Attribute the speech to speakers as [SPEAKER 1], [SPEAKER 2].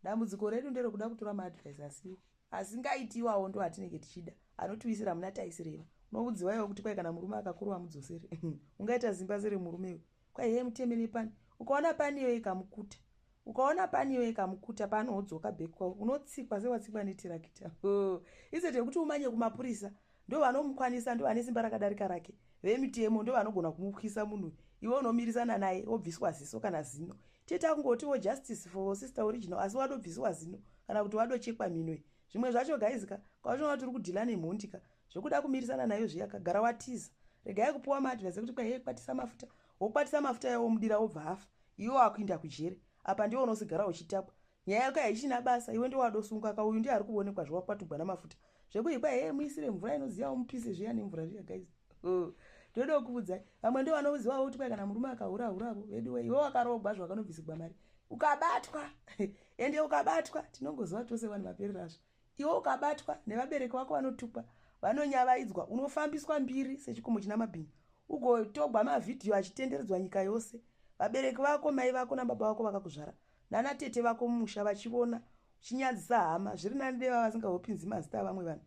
[SPEAKER 1] Dambudziko redu nderekuda kutora maadvice asiwo asingaitiwawo, ndo atinenge tichida, anotiwisira muna taisireva. Unoudziwa iwo kuti kwai kana murume akakurwa mudzosere, ungaita zimba seremurume iwe. Kwai hee, muteme nepani. Ukaona paniyo ikamukuta, ukaona paniyo ikamukuta, paanoodzoka back kwavo, unotsikwa sewatsikwa netirakita. Instead yekuti umanye kumapurisa, ndo vanomukwanisa, ndo vane simba rakadarika rake. Vemitemo ndo vanogona kumupwisa munhu. Iwe unomirisana naye, wobviswa ziso kana zino. Tete akungotiwo justice for Sister Original, asi wadobviswa zino kana kuti wadochekwa minwe. Zvimwe zvacho, guys ka, kwachoona tiri kudhila nemhondi ka, zvekuda kumirisana nayo zviya, kagara watiza. Regai kupuwa maadvice ekuti kwai kwatisa mafuta. Wokwatisa mafuta yawo, mudira, wobva afa. Iwe wakuinda kujere, apa ndiwe unosigara uchitapwa. Nyaya yako haichina basa, iwe ndiwe wadosungwa ka. Uyu ndiye ari kuonekwa zvawakwatugwa namafuta. Zvekuikwa hee, muisire mvura inoziva, mupise zviya nemvura zviya. Guys, oh, ndoda kukuudzai, vamwe ndo vanozivawo kuti kwai kana murume akahurahuravo. Veduwe, iwe wakarogwa zvakanobvisigwa mari, ukabatwa, ende ukabatwa, tinongoziva tose vanhu vapererazvo. Iwe ukabatwa nevabereki vako, vanotukwa, vanonyavaidzwa, unofambiswa mbiri sechikomo china mabhinya, ugotogwa mavhidhiyo achitenderedzwa nyika yose, vabereki vako, mai vako nababa vako vakakuzvara, nana tete vako mumusha vachiona uchinyadzisa hama. Zviri nani deva vasingahopinzi mazita avamwe vanhu.